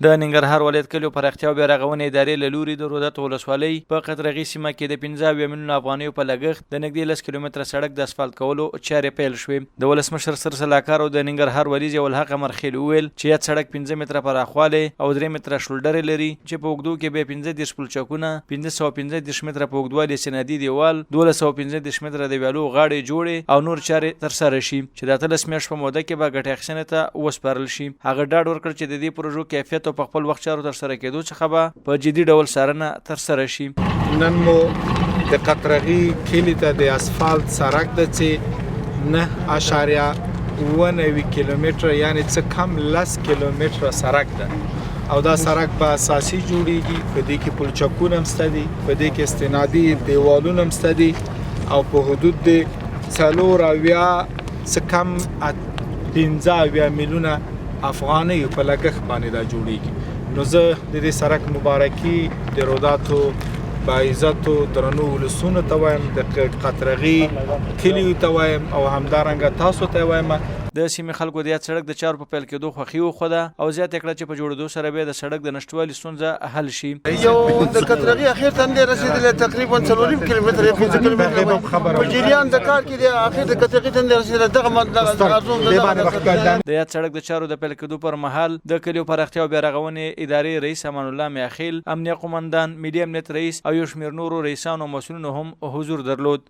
د ننګرهار ولایت کلیو پراختیا او بیارغونې ادارې له لوري د روداتو ولسوالۍ په قطرغي سیمه کې د 75 میلیونه افغانیو په لګښت د نږدې 10 کیلومتره سړک د اسفالت کولو چارې پیل شوې. د ولسمشر ستر سلاکار او د ننګرهار والي ضیاءالحق امرخېل وویل چې یاد سړک 5 متره پراخوالی او 3 متره شولډرې لري چې په اوږدو کې به یې 35 پلچکونه، 535 متره په اوږدوالي سندي دیوال، 1235 متره د ویالو غاړې جوړې او نور چارې ترسره شي. چې د 18 میاشتو په موده کې به ګټې اخیستنې ته وسپارل شي. هغه ډاډ ورکړ چې د دې پروژو کیفیت او په خپل وخت چارو ترسره کېدو څخه به په جدي ډول څارنه ترسره شي. نن مو د قطرغي کلي ته د اسفالت سرک ده چې 9.97 کیلومتره یعنی څه کم 10 کیلومتره سرک ده او دا سرک به اساسي جوړیږي. په دې کې پلچکونه هم شته دي، په دې کې استنادي دیوالونه هم شته دي او په حدود د 74 څه کم 75 میلیونه افغانیو په لګښت باندې دا جوړیږي. نو زه د دې سرک مبارکي د روداتو باعزتو درنو ولسونو ته وایم، د قطرغي کلیو ته وایم او همدارنګه تاسو ته وایم. د سیمې خلکو د یاد سړک د چارو په پیل کېدو خوښي وښوده او زیاته کړه چې په جوړېدو سره به یې د سړک د نشتوالي ستونزه حل شي. یو د قطرغي اخر ته نه رسیدلی، تقریبا 4.5 کیلومتر یا 5 کیلومتر په جریان د کار کې دی، اخر د قطرغي ته نه رسیدلی. دغه د یاد سړک د چارو د پیل کېدو پر مهال د کلیو پراختیا او بیارغونې ادارې رئیس امان الله میاخېل، امنیه قومندان، ملي امنیت رئیس او یو شمېر نورو رئیسانو او مسؤلینو هم حضور درلود.